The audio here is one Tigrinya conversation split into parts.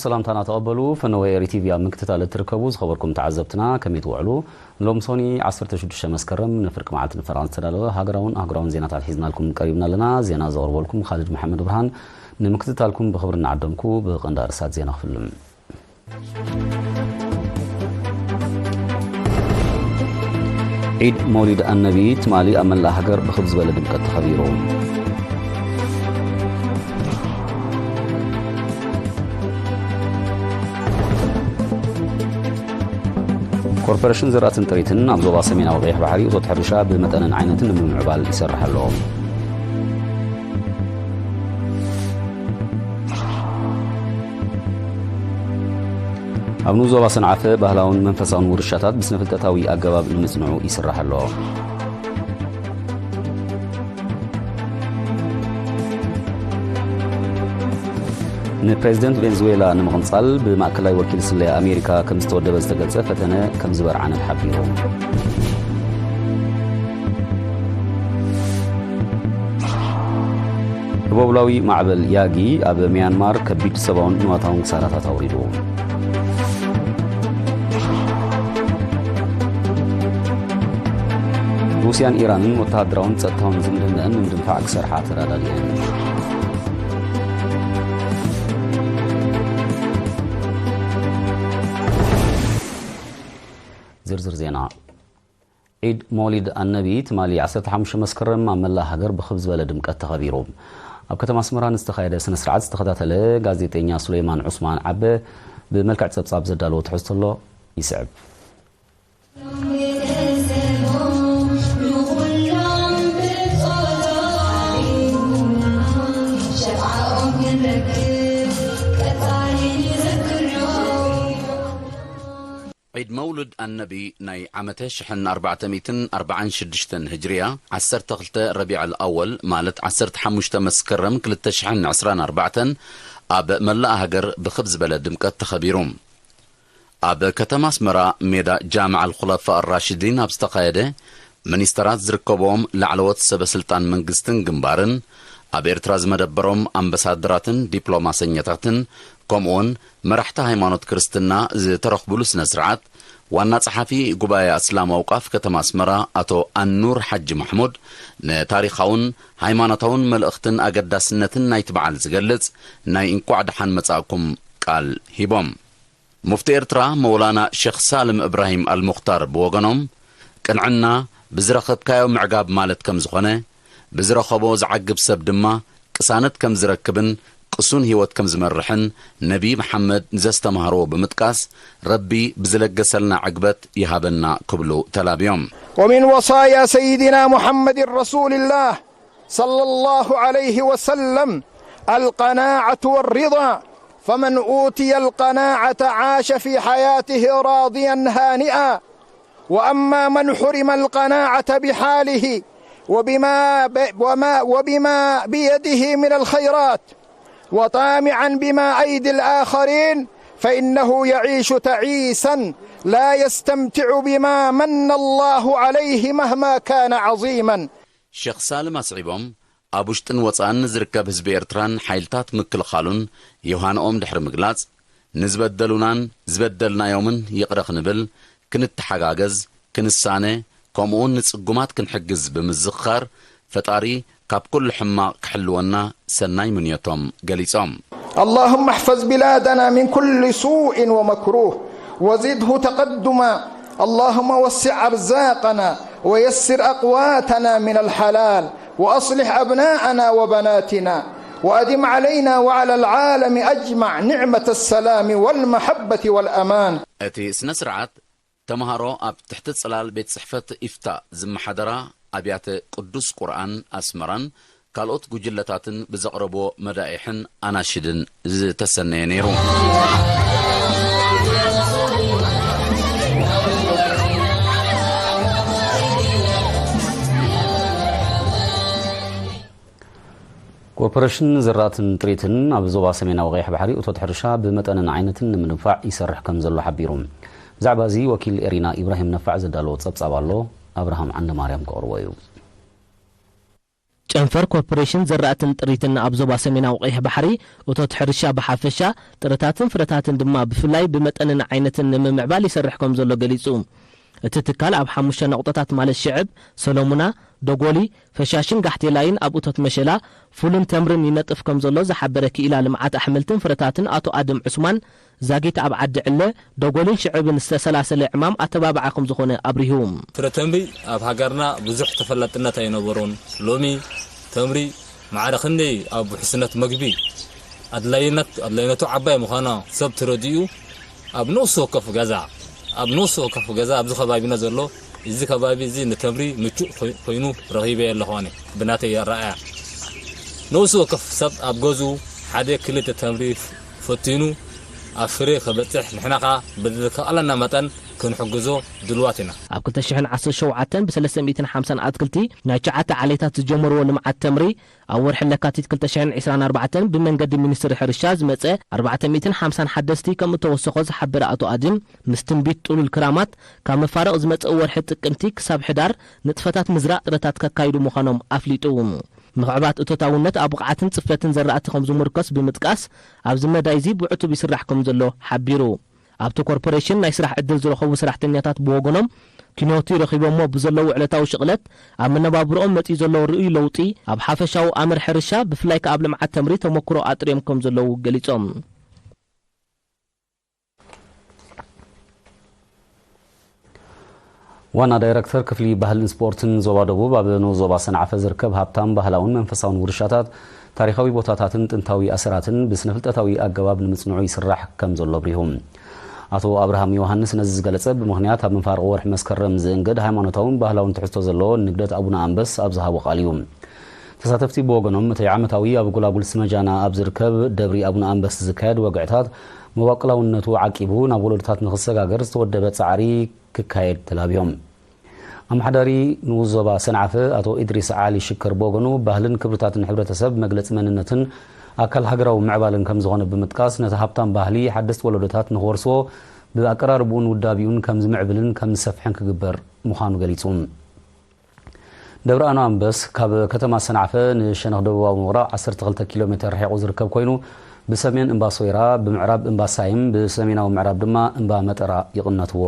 ሰላምታና ተቐበሉ። ፈነወ ኤሪ ቲቪ ኣብ ምክትታል እትርከቡ ዝኸበርኩም ተዓዘብትና ከመይ ትውዕሉ? ሎም ሶኒ ዓሰርተ ሽዱሽተ መስከረም ንፍርቂ መዓልቲ ንፈረቓ ዝተዳለወ ሃገራውን ኣህጉራውን ዜናታት ሒዝናልኩም ቀሪብና ኣለና። ዜና ዘቕርበልኩም ካልድ መሓመድ ብርሃን። ንምክትታልኩም ብኽብሪ እናዓደምኩ ብቐንዲ ኣርእስታት ዜና ክፍልም። ዒድ መውሊድ ኣነቢ ትማሊ ኣብ መላእ ሃገር ብኽብ ዝበለ ድምቀት ተኸቢሩ። ኮርፖሬሽን ዘራእትን ጥሪትን ኣብ ዞባ ሰሜናዊ ቀይሕ ባሕሪ እቶት ሕርሻ ብመጠንን ዓይነትን ንምምዕባል ይሰርሕ ኣሎ። ኣብ ንኡስ ዞባ ሰንዓፈ ባህላውን መንፈሳውን ውርሻታት ብስነፍልጠታዊ ኣገባብ ንምጽንዑ ይስራሕ ኣሎ። ንፕሬዝደንት ቬንዙዌላ ንምቕንጻል ብማእከላይ ወኪል ስለያ ኣሜሪካ ከም ዝተወደበ ዝተገልጸ ፈተነ ከም ዝበርዓነ ተሓቢሩ። ህቦብላዊ ማዕበል ያጊ ኣብ ሚያንማር ከቢድ ሰብኣውን ንዋታውን ክሳራታት ኣውሪዱ። ሩስያን ኢራንን ወተሃደራውን ጸጥታውን ዝምድነአን ንምድንፋዕ ክሰርሓ ተዳዳሊአን። ዝርዝር ዜና። ዒድ መውሊድ ኣነቢ ትማሊ ዓሰርተ ሓሙሽተ መስከረም ኣብ መላእ ሃገር ብኽብ ዝበለ ድምቀት ተኸቢሩ። ኣብ ከተማ ኣስመራ ንዝተኻየደ ስነ ስርዓት ዝተኸታተለ ጋዜጠኛ ሱሌይማን ዑስማን ዓበ ብመልክዕ ጸብጻብ ዘዳለዎ ትሕዝቶ ኣሎ፣ ይስዕብ። ዒድ መውሉድ ኣነቢ ናይ ዓመተ ሽሕን ኣርባዕተ ሚእትን ኣርባዓን ሽዱሽተን ህጅርያ፣ ዓሰርተ ክልተ ረቢዕ ኣልኣወል ማለት ዓሰርተ ሓሙሽተ መስከረም ክልተ ሽሕን ዕስራን ኣርባዕተን ኣብ መላእ ሃገር ብኽብ ዝበለ ድምቀት ተኸቢሩ። ኣብ ከተማ ኣስመራ ሜዳ ጃምዓ ኣልኹለፋ ኣራሽዲን ኣብ ዝተኻየደ፣ ሚኒስተራት ዝርከብዎም ላዕለዎት ሰበ ስልጣን መንግስትን ግንባርን፣ ኣብ ኤርትራ ዝመደበሮም ኣምባሳደራትን ዲፕሎማሰኛታትን፣ ከምኡውን መራሕቲ ሃይማኖት ክርስትና ዝተረኽቡሉ ስነ ስርዓት፣ ዋና ጸሓፊ ጉባኤ ኣስላም ኣውቃፍ ከተማ ኣስመራ ኣቶ ኣኑር ሓጂ ማሕሙድ፣ ንታሪኻውን ሃይማኖታውን መልእኽትን ኣገዳስነትን ናይቲ በዓል ዝገልጽ ናይ እንቋዕ ደሓን መጻእኩም ቃል ሂቦም። ሙፍቲ ኤርትራ መውላና ሸኽ ሳልም እብራሂም ኣልሙኽታር ብወገኖም፣ ቅንዕና ብዝረኸብካዮ ምዕጋብ ማለት ከም ዝኾነ፣ ብዝረኸቦ ዝዓግብ ሰብ ድማ ቅሳነት ከም ዝረክብን ቅሱን ህይወት ከም ዝመርሕን ነቢ መሓመድ ንዘስተምሃርዎ ብምጥቃስ፣ ረቢ ብዝለገሰልና ዕግበት ይሃበና ክብሉ ተላብዮም። ومن وصايا سيدنا محمد رسول الله صلى الله عليه وسلم القناعة والرضا، فمن أوتي القناعة عاش في حياته راضيا هانئا، وأما من حرم القناعة بحاله وبما ب-، وما، وبما بيده من الخيرات وطامعا بما أيدي الآخرين فإنه يعيش تعيسا لا يستمتع بما من الله عليه مهما كان عظيما. ሸኽ ሳልም ኣስዒቦም፣ ኣብ ውሽጥን ወጻእን ንዝርከብ ህዝቢ ኤርትራን ሓይልታት ምክልኻሉን ዮሃንኦም ድሕሪ ምግላጽ፣ ንዝበደሉናን ዝበደልናዮምን ይቕረ ክንብል፣ ክንተሓጋገዝ፣ ክንሳነ፣ ከምኡውን ንጽጉማት ክንሕግዝ ብምዝኽኻር፣ ፈጣሪ ካብ ኩሉ ሕማቕ ክሕልወና ሰናይ ምንዮቶም ገሊጾም። اللهم احفظ بلادنا من كل سوء ومكروه وزده تقدما. اللهم وسع أرزاقنا ويسر أقواتنا من الحلال وأصلح أبناءنا وبناتنا وأدم علينا وعلى العالم أجمع نعمة السلام والمحبة والأمان. እቲ ስነ ስርዓት ተምሃሮ ኣብ ትሕቲ ጽላል ቤት ጽሕፈት ኢፍታእ ዝመሓደራ ኣብያተ ቅዱስ ቁርኣን ኣስመራን ካልኦት ጉጅለታትን ብዘቕረብዎ መዳኢሕን ኣናሽድን ዝተሰነየ ነይሩ። ኮርፖሬሽን ዘራእትን ጥሪትን ኣብ ዞባ ሰሜናዊ ቀይሕ ባሕሪ እቶት ሕርሻ ብመጠንን ዓይነትን ንምድንፋዕ ይሰርሕ ከም ዘሎ ሓቢሩ። ብዛዕባ እዚ ወኪል ኤሪና ኢብራሂም ነፋዕ ዘዳለዎ ጸብጻብ ኣሎ፣ ኣብርሃም ዓንደማርያም ከቕርቦ እዩ። ጨንፈር ኮርፖሬሽን ዘራእትን ጥሪትን ኣብ ዞባ ሰሜናዊ ቀይሕ ባሕሪ እቶት ሕርሻ ብሓፈሻ፣ ጥረታትን ፍረታትን ድማ ብፍላይ ብመጠንን ዓይነትን ንምምዕባል ይሰርሕ ከም ዘሎ ገሊጹ። እቲ ትካል ኣብ ሓሙሽተ ነቑጣታት ማለት ሽዕብ፣ ሰሎሙና፣ ደጎሊ፣ ፈሻሽን ጋሕቴላይን ኣብ እቶት መሸላ፣ ፉልን ተምርን ይነጥፍ ከም ዘሎ ዝሓበረ ክኢላ ልምዓት ኣሕምልትን ፍረታትን ኣቶ ኣድም ዑስማን፣ ዛጊት ኣብ ዓዲ ዕለ፣ ደጎልን ሽዕብን ዝተሰላሰለ ዕማም ኣተባብዓ ከም ዝኾነ ኣብሪሁ። ፍረ ተምሪ ኣብ ሃገርና ብዙሕ ተፈላጥነት ኣይነበሮን። ሎሚ ተምሪ ማዕረ ክንደይ ኣብ ውሕስነት መግቢ ኣድላይነት፣ ኣድላይነቱ ዓባይ ምዃና ሰብ ተረዲኡ፣ ኣብ ንኡስ ወከፍ ገዛ፣ ኣብ ንኡስ ወከፍ ገዛ ኣብዚ ከባቢና ዘሎ፣ እዚ ከባቢ እዚ ንተምሪ ምቹእ ኮይ-፣ ኮይኑ ረኺበዮ ኣለኹ ኣነ ብናተይ ኣረኣእያ። ንኡስ ወከፍ ሰብ ኣብ ገዝኡ ሓደ ክልተ ተምሪ ፈቲኑ ኣብ ፍረ ከበጽሕ ንሕና ኸኣ ብዝከኣለና መጠን ክንሕግዞ ድልዋት ኢና። ኣብ ክልተ ሽሕን ዓሰርተ ሸውዓተን ብ ሰለስተ ሚእትን ሓምሳን ኣትክልቲ ናይ ትሽዓተ ዓሌታት ዝጀመርዎ ልምዓት ተምሪ፣ ኣብ ወርሒ ለካቲት ክልተ ሽሕን ዕስራን ኣርባዕተን ብመንገዲ ሚኒስትሪ ሕርሻ ዝመጸ ኣርባዕተ ሚእትን ሓምሳን ሓደስቲ ከም እተወሰኾ ዝሓበረ ኣቶ ኣድም፣ ምስ ትንቢት ጥሉል ክራማት ካብ መፋርቕ ዝመጽእ ወርሒ ጥቅምቲ ክሳብ ሕዳር ንጥፈታት ምዝራእ ጥረታት ከካይዱ ምዃኖም ኣፍሊጡ። ምኽዕባት እቶታውነት ኣብ ብቕዓትን ጽፈትን ዘራእቲ ከም ዝምርኮስ ብምጥቃስ፣ ኣብዚ መዳይ እዚ ብዕቱብ ይስራሕ ከም ዘሎ ሓቢሩ። ኣብቲ ኮርፖሬሽን ናይ ስራሕ ዕድል ዝረኸቡ ሰራሕተኛታት ብወገኖም፣ ኪኖቲ ረኺቦሞ ብዘለዉ ዕለታዊ ሽቕለት ኣብ መነባብሮኦም መጺኡ ዘሎ ርኡይ ለውጢ ኣብ ሓፈሻዊ ኣምር ሕርሻ፣ ብፍላይ ከኣ ኣብ ልምዓት ተምሪ ተመክሮ ኣጥርዮም ከም ዘለዉ ገሊጾም። ዋና ዳይረክተር ክፍሊ ባህልን ስፖርትን ዞባ ደቡብ፣ ኣብ ንኡስ ዞባ ሰንዓፈ ዝርከብ ሃብታም ባህላውን መንፈሳውን ውርሻታት፣ ታሪኻዊ ቦታታትን ጥንታዊ ኣሰራትን ብስነ-ፍልጠታዊ ኣገባብ ንምጽንዑ ይስራሕ ከም ዘሎ ኣብሪሁ። ኣቶ ኣብርሃም ዮሃንስ ነዚ ዝገለጸ፣ ብምኽንያት ኣብ መፋርቕ ወርሒ መስከረም ዝእንገድ ሃይማኖታውን ባህላውን ትሕዝቶ ዘለዎ ንግደት ኣቡነ ኣንበስ ኣብ ዝሃቦ ቃል እዩ። ተሳተፍቲ ብወገኖም፣ እቲ ዓመታዊ ኣብ ጎላጉል ስመጃና ኣብ ዝርከብ ደብሪ ኣቡነ ኣንበስ ዝካየድ ወግዕታት፣ መዋቅላውነቱ ዓቂቡ ናብ ወለዶታት ንኽሰጋገር ዝተወደበ ጻዕሪ ክካየድ ተላብዮም። ኣመሓዳሪ ንኡስ ዞባ ሰንዓፈ ኣቶ ኢድሪስ ዓሊ ሽከር ብወገኑ፣ ባህልን ክብርታትን ሕብረተሰብ መግለጺ መንነትን ኣካል ሃገራዊ ምዕባለን ከም ዝኾነ ብምጥቃስ፣ ነቲ ሃብታም ባህሊ ሓደስቲ ወለዶታት ንኽወርስዎ፣ ብኣቀራርብኡን ውዳቢኡን ከም ዝምዕብልን ከም ዝሰፍሕን ክግበር ምዃኑ ገሊጹ። ደብረ ኣኖ ኣንበስ ካብ ከተማ ሰንዓፈ ንሸነኽ ደቡባዊ ምብራቕ ዓሰርተ ክልተ ኪሎ ሜተር ርሒቑ ዝርከብ ኮይኑ፣ ብሰሜን እምባ ሶይራ፣ ብምዕራብ እምባ ሳይም፣ ብሰሜናዊ ምዕራብ ድማ እምባ መጠራ ይቕነትዎ።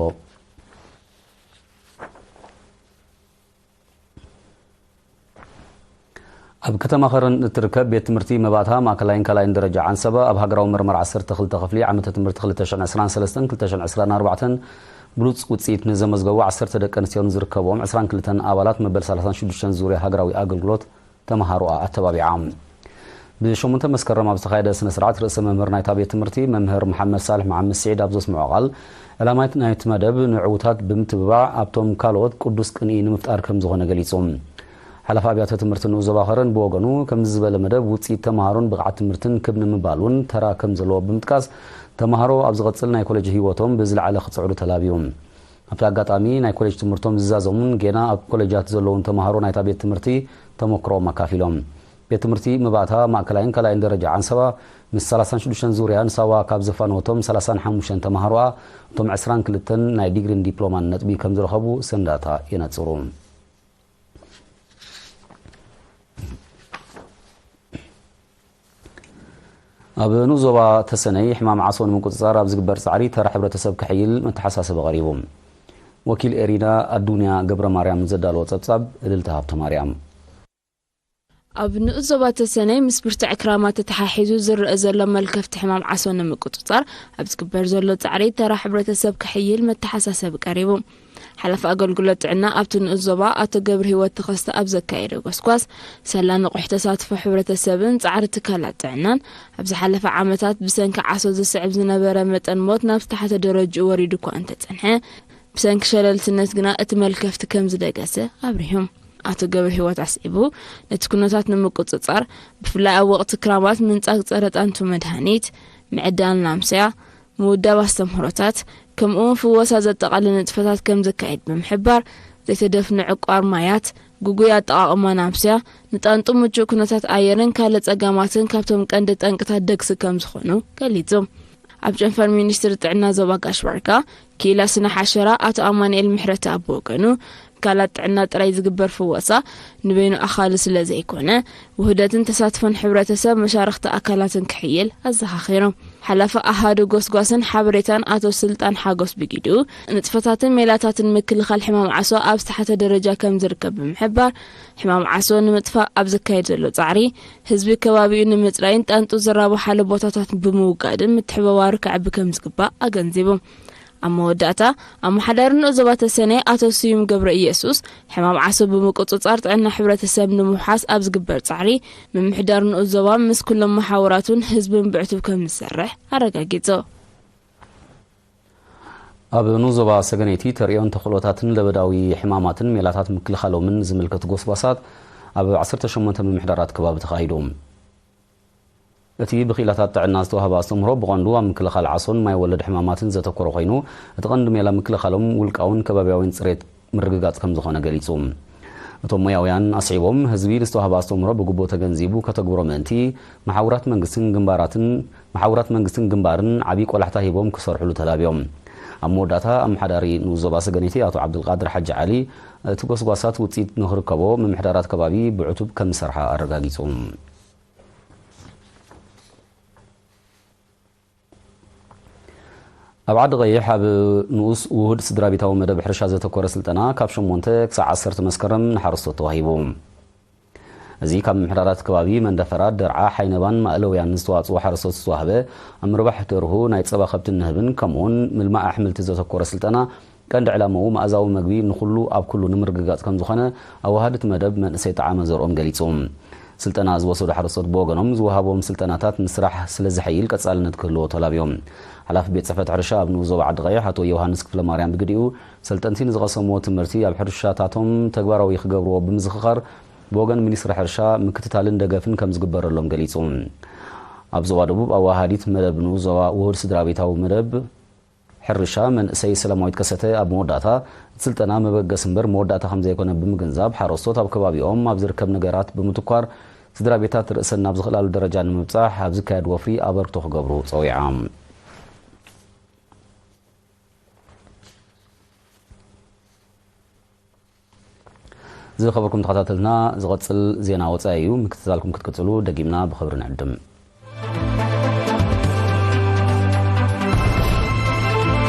ኣብ ከተማ ኸረን እትርከብ ቤት ትምህርቲ መባእታ ማእከላይን ካልኣይን ደረጃ ዓንሰባ፣ ኣብ ሃገራዊ መርመራ ዓሰርተ ክልተ ክፍሊ ዓመተ ትምህርቲ ክልተ ሽሕን ዕስራን ሰለስተን ክልተ ሽሕን ዕስራን ኣርባዕተን ብሉጽ ውጽኢት ንዘመዝገቡ ዓሰርተ ደቂ ኣንስትዮ ንዝርከብዎም ዕስራን ክልተን ኣባላት መበል ሰላሳን ሽዱሽተን ዙርያ ሃገራዊ ኣገልግሎት ተመሃሮኣ ኣተባቢዓ። ብሸሞንተ መስከረም ኣብ ዝተኻየደ ስነ ስርዓት፣ ርእሰ መምህር ናይታ ቤት ትምህርቲ መምህር መሓመድ ሳልሕ መሓመድ ስዒድ ኣብ ዘስምዖ ቃል፣ ዕላማ ናይቲ መደብ ንዕዉታት ብምትብባዕ ኣብቶም ካልኦት ቅዱስ ቅንኢ ንምፍጣር ከም ዝኾነ ገሊጹ። ሓላፊ ኣብያተ ትምህርቲ ንኡስ ዞባ ኸረን ብወገኑ፣ ከምዚ ዝበለ መደብ ውጽኢት ተመሃሮን ብቕዓት ትምህርትን ክብ ንምባል እውን ተራ ከም ዘለዎ ብምጥቃስ፣ ተመሃሮ ኣብ ዝቐጽል ናይ ኮሌጅ ህይወቶም ብዝለዓለ ክጽዕሩ ተላብዩ። ኣብቲ ኣጋጣሚ፣ ናይ ኮሌጅ ትምህርቶም ዝዛዘሙን ጌና ኣብ ኮሌጃት ዘለዉን ተመሃሮ ናይታ ቤት ትምህርቲ ተመክሮኦም ኣካፊሎም። ቤት ትምህርቲ መባእታ ማእከላይን ካልኣይን ደረጃ ዓንሰባ፣ ምስ ሰላሳን ሽዱሽተን ዙርያ ንሳዋ ካብ ዘፋነወቶም ሰላሳን ሓሙሽተን ተመሃሮኣ፣ እቶም ዕስራን ክልተን ናይ ዲግሪን ዲፕሎማን ነጥቢ ከም ዝረኸቡ ሰንዳታ የነጽሩ። ኣብ ንኡስ ዞባ ተሰነይ ሕማም ዓሶ ንምቁጽጻር ኣብ ዝግበር ጻዕሪ ተራ ሕብረተሰብ ክሕይል መተሓሳሰቢ ቀሪቡ። ወኪል ኤሪና ኣዱንያ ገብረ ማርያም ዘዳለዎ ጸብጻብ፣ እልልታ ሃብተ ማርያም። ኣብ ንኡስ ዞባ ተሰነይ ምስ ብርቱዕ ክራማት ተተሓሒዙ ዝረአ ዘሎ መልከፍቲ ሕማም ዓሶ ንምቁጽጻር ኣብ ዝግበር ዘሎ ጻዕሪ ተራ ሕብረተሰብ ክሕይል መተሓሳሰቢ ቀሪቡ። ሓላፊ ኣገልግሎት ጥዕና ኣብቲ ንኡስ ዞባ ኣቶ ገብረ ህይወት ተኸስተ ኣብ ዘካየዶ ጎስጓስ፣ ሰላ ንቑሕ ተሳትፎ ሕብረተሰብን ጻዕሪ ትካላት ጥዕናን፣ ኣብ ዝሓለፈ ዓመታት ብሰንኪ ዓሶ ዝስዕብ ዝነበረ መጠን ሞት ናብ ዝተሓተ ደረጅኡ ወሪዱ እኳ እንተጸንሐ፣ ብሰንኪ ሸለልትነት ግና እቲ መልከፍቲ ከም ዝደገሰ ኣብሪሁ። ኣቶ ገብረ ህይወት ኣስዒቡ፣ ነቲ ኩነታት ንምቁጽጻር፣ ብፍላይ ኣብ ወቕቲ ክራማት ምንጻግ ጸረ ጣንቱ መድሃኒት፣ ምዕዳል ናምስያ፣ ምውዳብ ኣስተምህሮታት፣ ከምኡውን ፍወሳ ዘጠቓልል ንጥፈታት ከም ዘካየድ ብምሕባር፣ ዘይተደፍኑ ዕቋር ማያት፣ ግጉይ ኣጠቓቕማ ናምስያ፣ ንጣንጡ ምቹእ ኩነታት ኣየርን ካልእ ጸገማትን ካብቶም ቀንዲ ጠንቅታት ደግሲ ከም ዝኾኑ ገሊጹ። ኣብ ጨንፈር ሚኒስትሪ ጥዕና ዞባ ጋሽ ባርካ ክኢላ ስነ ሓሸራ ኣቶ ኣማኑኤል ምሕረተኣብ ብወገኑ፣ ትካላት ጥዕና ጥራይ ዝግበር ፍወሳ ንበይኑ ኣኻሊ ስለ ዘይኮነ፣ ውህደትን ተሳትፎን ሕብረተሰብ መሻርኽቲ ኣካላትን ክሕይል ኣዘኻኺሮም። ሓላፊ ኣሃዱ ጎስጓስን ሓበሬታን ኣቶ ስልጣን ሓጎስ ብጊዱ፣ ንጥፈታትን ሜላታትን ምክልኻል ሕማም ዓሶ ኣብ ዝተሓተ ደረጃ ከም ዝርከብ ብምሕባር፣ ሕማም ዓሶ ንምጥፋእ ኣብ ዝካየድ ዘሎ ጻዕሪ፣ ህዝቢ ከባቢኡ ንምጽራይን ጣንጡ ዝራብሓሉ ቦታታት ብምውጋድን ምትሕብባሩ ከዕቢ ከም ዝግባእ ኣገንዚቡ። ኣብ መወዳእታ፣ ኣመሓዳሪ ንኡስ ዞባ ተሰነይ ኣቶ ስዩም ገብረ ኢየሱስ፣ ሕማም ዓሶ ብምቁጽጻር ጥዕና ሕብረተሰብ ንምውሓስ ኣብ ዝግበር ጻዕሪ፣ ምምሕዳር ንኡስ ዞባ ምስ ኩሎም መሓውራቱን ህዝብን ብዕቱብ ከም ዝሰርሕ ኣረጋጊጹ። ኣብ ንኡስ ዞባ ሰገነይቲ ተርእዮን ተኽእሎታትን ለበዳዊ ሕማማትን ሜላታት ምክልኻሎምን ዝምልከቱ ጎስጓሳት ኣብ ዓሰርተ ሸሞንተ ምምሕዳራት ከባቢ ተኻሂዱ። እቲ ብክኢላታት ጥዕና ዝተዋህበ ኣስተምህሮ ብቐንዱ ኣብ ምክልኻል ዓሶን ማይ ወለድ ሕማማትን ዘተኮረ ኮይኑ፣ እቲ ቀንዲ ሜላ ምክልኻሎም ውልቃውን ከባቢያውን ጽሬት ምርግጋጽ ከም ዝኾነ ገሊጹ። እቶም ሞያውያን ኣስዒቦም፣ ህዝቢ ንዝተዋህበ ኣስተምህሮ ብግቡእ ተገንዚቡ ከተግብሮ ምእንቲ፣ መሓውራት መንግስትን ግንባራትን መሓውራት መንግስትን ግንባርን ዓብዪ ቆላሕታ ሂቦም ክሰርሕሉ ተላብዮም። ኣብ መወዳእታ፣ ኣመሓዳሪ ንኡስ ዞባ ሰገነይቲ ኣቶ ዓብዱልቃድር ሓጂ ዓሊ፣ እቲ ጎስጓሳት ውፅኢት ንክርከቦ ምምሕዳራት ከባቢ ብዕቱብ ከም ዝሰርሓ ኣረጋጊጹ። ኣብ ዓዲ ቀይሕ ኣብ ንኡስ ውሁድ ስድራ ቤታዊ መደብ ሕርሻ ዘተኮረ ስልጠና ካብ ሸሞንተ ክሳዕ ዓሰርተ መስከረም ንሓረስቶት ተዋሂቡ። እዚ ካብ ምምሕዳራት ከባቢ መንደፈራ፣ ደርዓ፣ ሓይነባን ማእለውያን ዝተዋጽኡ ሓረስቶት ዝተዋህበ፣ ኣብ ምርባሕ ደርሁ፣ ናይ ጸባ ከብትን ንህብን፣ ከምኡውን ምልማዕ ኣሕምልቲ ዘተኮረ ስልጠና፣ ቀንዲ ዕላምኡ መኣዛዊ መግቢ ንኹሉ ኣብ ኩሉ ንምርግጋጽ ከም ዝኾነ ኣወሃድቲ መደብ መንእሰይ ጠዓመ ዘርኦም ገሊጹ። ስልጠና ዝወሰዱ ሓረስቶት ብወገኖም፣ ዝወሃቦም ስልጠናታት ንስራሕ ስለ ዝሐይል ቀጻልነት ክህልዎ ተላብዮም። ሓላፊ ቤት ጽሕፈት ሕርሻ ኣብ ንኡስ ዞባ ዓዲ ቀይሕ ኣቶ ዮሃንስ ክፍለ ማርያም ብግዲኡ፣ ሰልጠንቲ ንዝቐሰምዎ ትምህርቲ ኣብ ሕርሻታቶም ተግባራዊ ክገብርዎ ብምዝኽኻር፣ ብወገን ሚኒስትሪ ሕርሻ ምክትታልን ደገፍን ከም ዝግበረሎም ገሊጹ። ኣብ ዞባ ደቡብ ኣወሃሃዲት መደብ ንኡስ ዞባ ውሁድ ስድራ ቤታዊ መደብ ሕርሻ መንእሰይ ሰላማዊት ከሰተ ኣብ መወዳእታ፣ እቲ ስልጠና መበገሲ እምበር መወዳእታ ከም ዘይኮነ ብምግንዛብ፣ ሓረስቶት ኣብ ከባቢኦም ኣብ ዝርከብ ነገራት ብምትኳር፣ ስድራ ቤታት ርእሰን ናብ ዝኽእላሉ ደረጃ ንምብጻሕ ኣብ ዝካየድ ወፍሪ ኣበርክቶ ክገብሩ ጸዊዓ። ዝኸበርኩም ተኸታተልና፣ ዝቐጽል ዜና ወጻኢ እዩ። ምክትታልኩም ክትቅጽሉ ደጊምና ብኽብሪ ንዕድም።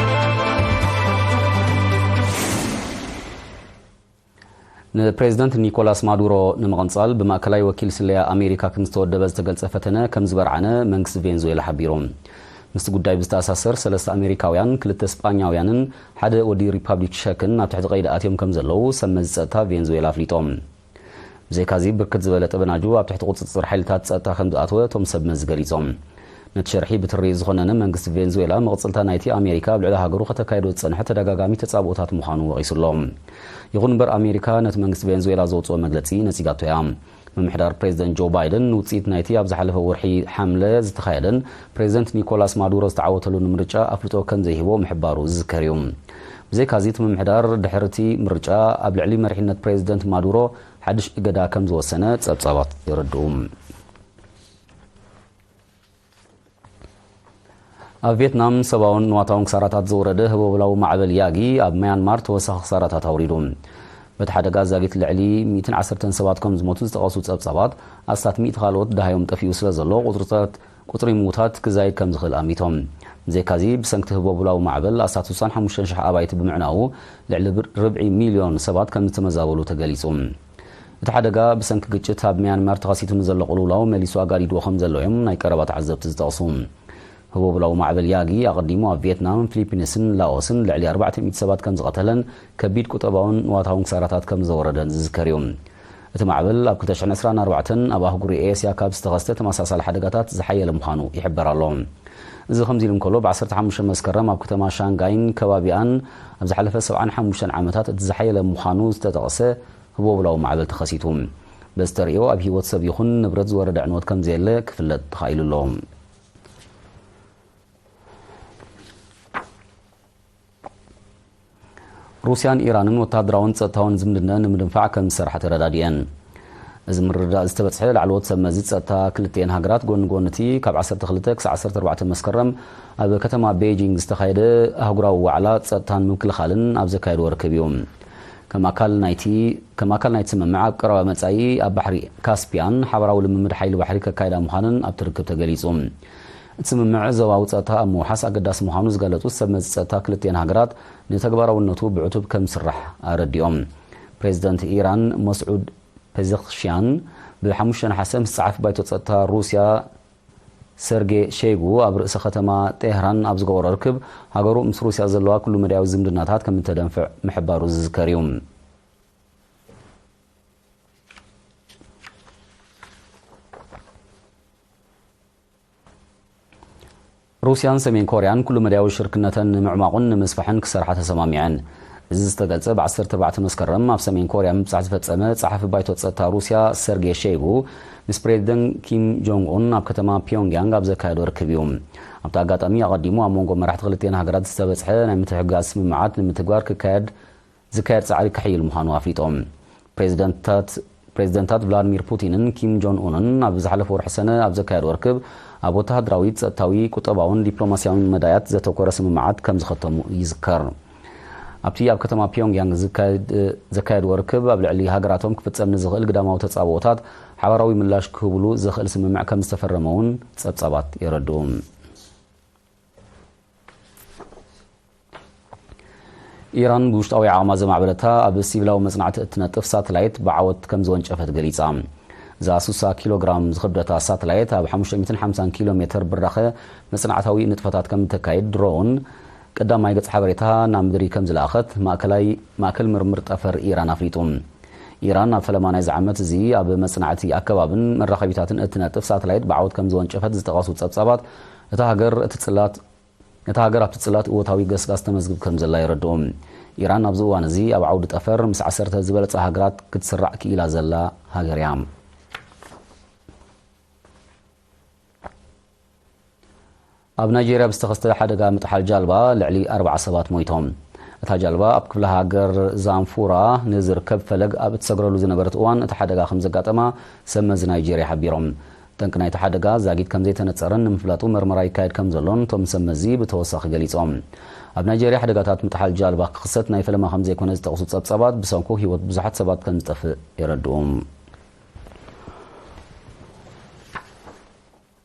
ንፕሬዝደንት ኒኮላስ ማዱሮ ንምቕንጻል ብማእከላይ ወኪል ስለያ ኣሜሪካ ከም ዝተወደበ ዝተገልጸ ፈተነ ከም ዝበርዓነ መንግስቲ ቬንዙዌላ ሓቢሩ። ምስቲ ጉዳይ ብዝተኣሳሰር፣ ሰለስተ ኣሜሪካውያን፣ ክልተ ስጳኛውያንን ሓደ ወዲ ሪፓብሊክ ሸክን ኣብ ትሕቲ ቀይዲ ኣትዮም ከም ዘለዉ ሰብ መዚ ጸጥታ ቬንዙዌላ ኣፍሊጦም። ብዘይካዚ፣ ብርክት ዝበለ ጠበናጁ ኣብ ትሕቲ ቁጽጽር ሓይልታት ጸጥታ ከም ዝኣተወ እቶም ሰብ መዚ ገሊጾም። ነቲ ሸርሒ ብትሪ ዝኾነነ መንግስቲ ቬንዙዌላ፣ መቕጽልታ ናይቲ ኣሜሪካ ኣብ ልዕሊ ሃገሩ ከተካይዶ ዝጸንሐ ተደጋጋሚ ተጻብኦታት ምዃኑ ወቒሱ ኣሎ። ይኹን እምበር፣ ኣሜሪካ ነቲ መንግስቲ ቬንዙዌላ ዘውጽኦ መግለጺ ነጺጋቶ እያ። ምምሕዳር ፕሬዝደንት ጆ ባይደን ንውጽኢት ናይቲ ኣብ ዝሓለፈ ወርሒ ሓምለ ዝተኻየደን ፕሬዝደንት ኒኮላስ ማዱሮ ዝተዓወተሉን ምርጫ ኣፍልጦ ከም ዘይህቦ ምሕባሩ ዝዝከር እዩ። ብዘይካዚ፣ እቲ ምምሕዳር ድሕሪ እቲ ምርጫ ኣብ ልዕሊ መሪሕነት ፕሬዝደንት ማዱሮ ሓድሽ እገዳ ከም ዝወሰነ ጸብጻባት የረድኡ። ኣብ ቪየትናም ሰብኣውን ንዋታውን ክሳራታት ዘውረደ ህቦብላዊ ማዕበል ያጊ ኣብ ማያንማር ተወሳኺ ክሳራታት ኣውሪዱ። በቲ ሓደጋ ዛጊት ልዕሊ ሚእትን ዓሰርተን ሰባት ከም ዝሞቱ ዝጠቐሱ ጸብጻባት፣ ኣስታት ሚእቲ ካልኦት ደሃዮም ጠፊኡ ስለ ዘሎ፣ ቁጽርታት ቁጽሪ ምዉታት ክዛይድ ከም ዝኽእል ኣሚቶም። ብዘይካዚ፣ ብሰንኪ ህቦብላዊ ማዕበል ኣስታት ስሳን ሓሙሽተን ሽሕ ኣባይቲ ብምዕናዉ፣ ልዕሊ ብር-፣ ርብዒ ሚልዮን ሰባት ከም ዝተመዛበሉ ተገሊጹ። እቲ ሓደጋ ብሰንኪ ግጭት ኣብ ሚያንማር ተኸሲቱ ንዘሎ ቅልውላው መሊሱ ኣጋዲድዎ ከም ዘሎ እዮም ናይ ቀረባ ተዓዘብቲ ዝጠቕሱ። ህቦብላዊ ማዕበል ያጊ ኣቐዲሙ ኣብ ቪየትናምን ፊሊፒንስን ላኦስን ልዕሊ ኣርባዕተ ሚእቲ ሰባት ከም ዝቐተለን ከቢድ ቁጠባውን ንዋታውን ክሳራታት ከም ዘወረደን ዝዝከር እዩ። እቲ ማዕበል ኣብ ክልተ ሽሕን ዕስራን ኣርባዕተን ኣብ ኣህጉሪ ኤስያ ካብ ዝተኸስተ ተመሳሳሊ ሓደጋታት ዝሓየለ ምዃኑ ይሕበር ኣሎ። እዚ ከምዚ ኢሉ እንከሎ፣ ብ ዓሰርተ ሓሙሽተ መስከረም ኣብ ከተማ ሻንጋይን ከባቢኣን ኣብ ዝሓለፈ ሰብዓን ሓሙሽተን ዓመታት እቲ ዝሓየለ ምዃኑ ዝተጠቕሰ ህቦብላዊ ማዕበል ተኸሲቱ። በዚ ተርእዮ ኣብ ህይወት ሰብ ይኹን ንብረት ዝወረደ ዕንወት ከም ዘየለ ክፍለጥ ተኻኢሉ ኣሎ። ሩስያን ኢራንን ወተሃደራውን ጸጥታውን ዝምድነ ንምድንፋዕ ከም ዝሰርሓ ተረዳዲኤን። እዚ ምርድዳእ ዝተበጽሐ ላዕለዎት ሰብ መዚ ጸጥታ ክልቲኤን ሃገራት ጎኒ ጎኒ እቲ ካብ ዓሰርተ ክልተ ክሳብ ዓሰርተ ኣርባዕተ መስከረም ኣብ ከተማ ቤጂንግ ዝተኻየደ ኣህጉራዊ ዋዕላ ጸጥታን ምክልኻልን ኣብ ዘካየድዎ ርክብ እዩ። ከም ኣካል ናይቲ ከም ኣካል ናይቲ ስምምዕ ኣብ ቀረባ መጻኢ ኣብ ባሕሪ ካስፒያን ሓባራዊ ልምምድ ሓይሊ ባሕሪ ከካይዳ ምዃነን ኣብቲ ርክብ ተገሊጹ። እቲ ስምምዕ ዞባዊ ጸጥታ ኣብ ምውሓስ ኣገዳሲ ምዃኑ ዝገለጹ ሰብ መዚ ጸጥታ ክልቲኤን ሃገራት ንተግባራውነቱ ብዕቱብ ከም ዝስራሕ ኣረዲኦም። ፕሬዚደንት ኢራን መስዑድ ፔዘሽኪያን ብሓሙሽተ ነሓሰ ምስ ጸሓፊ ባይቶ ጸጥታ ሩስያ ሰርጌ ሸይጉ ኣብ ርእሰ ከተማ ጤህራን ኣብ ዝገበሮ ርክብ፣ ሃገሩ ምስ ሩስያ ዘለዋ ኩሉ መዳያዊ ዝምድናታት ከም እተደንፍዕ ምሕባሩ ዝዝከር እዩ። ሩስያን ሰሜን ኮርያን ኩሉ መዳያዊ ሽርክነተን ንምዕማቑን ንምስፋሕን ክሰርሓ ተሰማሚዐን። እዚ ዝተገልጸ ብ ዓሰርተ ኣርባዕተ መስከረም ኣብ ሰሜን ኮርያ ምብጻሕ ዝፈጸመ ጸሓፊ ባይቶ ጸጥታ ሩስያ ሰርጌ ሸይጉ ምስ ፕሬዚደንት ኪም ጆንግ ኡን ኣብ ከተማ ፒዮንግያንግ ኣብ ዘካየዶ ርክብ እዩ። ኣብቲ ኣጋጣሚ ኣቐዲሙ ኣብ መንጎ መራሕቲ ክልቲኤን ሃገራት ዝተበጽሐ ናይ ምትሕግጋዝ ስምምዓት ንምትግባር ክካየድ ዝካየድ ጻዕሪ ክሕይል ምዃኑ ኣፍሊጦም። ፕሬዚደንታት ፕሬዚደንታት ቭላድሚር ፑቲንን ኪም ጆን ኡንን ኣብ ዝሓለፈ ወርሒ ሰነ ኣብ ዘካየድዎ ርክብ ኣብ ወተሃደራዊ፣ ጸጥታዊ፣ ቁጠባውን ዲፕሎማስያውን መዳያት ዘተኮረ ስምምዓት ከም ዝኸተሙ ይዝከር። ኣብቲ ኣብ ከተማ ፒዮንግያንግ ዝካየድ- ዘካየድዎ ርክብ ኣብ ልዕሊ ሃገራቶም ክፍጸም ንዝኽእል ግዳማዊ ተጻብኦታት ሓባራዊ ምላሽ ክህብሉ ዘኽእል ስምምዕ ከም ዝተፈረመ እውን ጸብጻባት የረድኡ። ኢራን ብውሽጣዊ ዓቕማ ዘማዕበለታ ኣብ ሲቪላዊ መጽናዕቲ እትነጥፍ ሳተላይት ብዓወት ከም ዝወንጨፈት ገሊጻ። እዛ ስሳ ኪሎ ግራም ዝኽብደታ ሳተላይት ኣብ ሓሙሽተ ሚእትን ሓምሳን ኪሎ ሜትር ብራኸ መጽናዕታዊ ንጥፈታት ከም እተካይድ ድሮን ቀዳማይ ገጽ ሓበሬታ ናብ ምድሪ ከም ዝለኣኸት ማእከላይ ማእከል ምርምር ጠፈር ኢራን ኣፍሊጡ። ኢራን ኣብ ፈለማ ናይዚ ዓመት እዚ ኣብ መጽናዕቲ ኣከባብን መራኸቢታትን እትነጥፍ ሳተላይት ብዓወት ከም ዝወንጨፈት ዝጠቐሱ ጸብጻባት እታ ሃገር እቲ ጽላት እታ ሃገር ኣብቲ ጽላት እወታዊ ገስጋስ ተመዝግብ ከም ዘላ የረድኡ። ኢራን ኣብዚ እዋን እዚ ኣብ ዓውዲ ጠፈር ምስ ዓሰርተ ዝበለጻ ሃገራት ክትስራዕ ክኢላ ዘላ ሃገር እያ። ኣብ ናይጄርያ ብዝተኸስተ ሓደጋ ምጥሓል ጃልባ ልዕሊ ኣርባዓ ሰባት ሞይቶም። እታ ጃልባ ኣብ ክፍለ ሃገር ዛንፉራ ንዝርከብ ፈለግ ኣብ እትሰግረሉ ዝነበረት እዋን እቲ ሓደጋ ከም ዘጋጠማ ሰብ መዚ ናይጄርያ ሓቢሮም። ጠንቂ ናይቲ ሓደጋ ዛጊት ከም ዘይተነጸረን ንምፍላጡ መርመራ ይካየድ ከም ዘሎን እቶም ሰብ መዚ ብተወሳኺ ገሊጾም። ኣብ ናይጄርያ ሓደጋታት ምጥሓል ጃልባ ክኽሰት ናይ ፈለማ ከም ዘይኮነ ዝጠቕሱ ጸብጻባት ብሰንኩ ህይወት ብዙሓት ሰባት ከም ዝጠፍእ የረድኡ።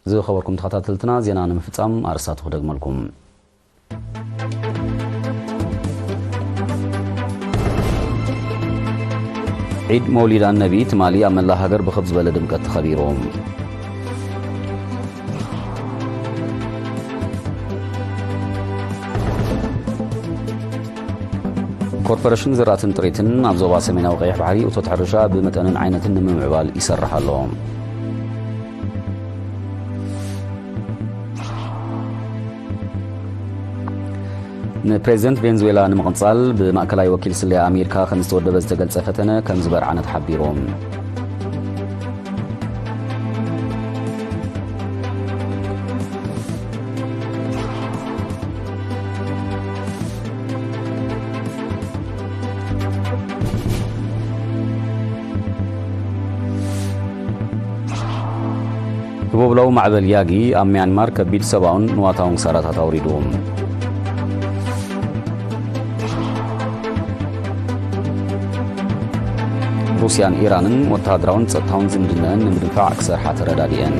ዝኸበርኩም ተኸታተልትና፣ ዜና ንምፍጻም ኣርእስታቱ ክደግመልኩም። ዒድ መውሊድ ኣነቢ ትማሊ ኣብ መላእ ሃገር ብኽብ ዝበለ ድምቀት ተኸቢሩ። ኮርፖሬሽን ዝራእትን ጥሪትን ኣብ ዞባ ሰሜናዊ ቀይሕ ባሕሪ እቶት ሕርሻ ብመጠንን ዓይነትን ንምምዕባል ይሰርሕ ኣሎ። ንፕሬዚደንት ቬንዙዌላ ንምቕንጻል ብማእከላይ ወኪል ስለያ ኣሜሪካ ከም ዝተወደበ ዝተገልጸ ፈተነ ከም ዝበርዓነ ተሓቢሩ። ህቦብላዊ ማዕበል ያጊ ኣብ ሚያንማር ከቢድ ሰብኣውን ንዋታውን ክሳራታት ኣውሪዱ። ሩስያን ኢራንን ወተሃደራውን ጸጥታውን ዝምድነአን ንምድንፋዕ ክሰርሓ ተረዳዲአን።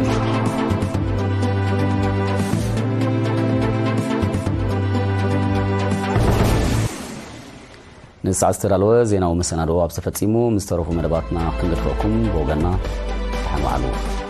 ንሰዓት ዝተዳለወ ዜናዊ መሰናድኦ ኣብ ዝተፈጺሙ፣ ምስ ተረፉ መደባትና ክንገድፈኩም ብወገንና ደሓን ዋዕሉ።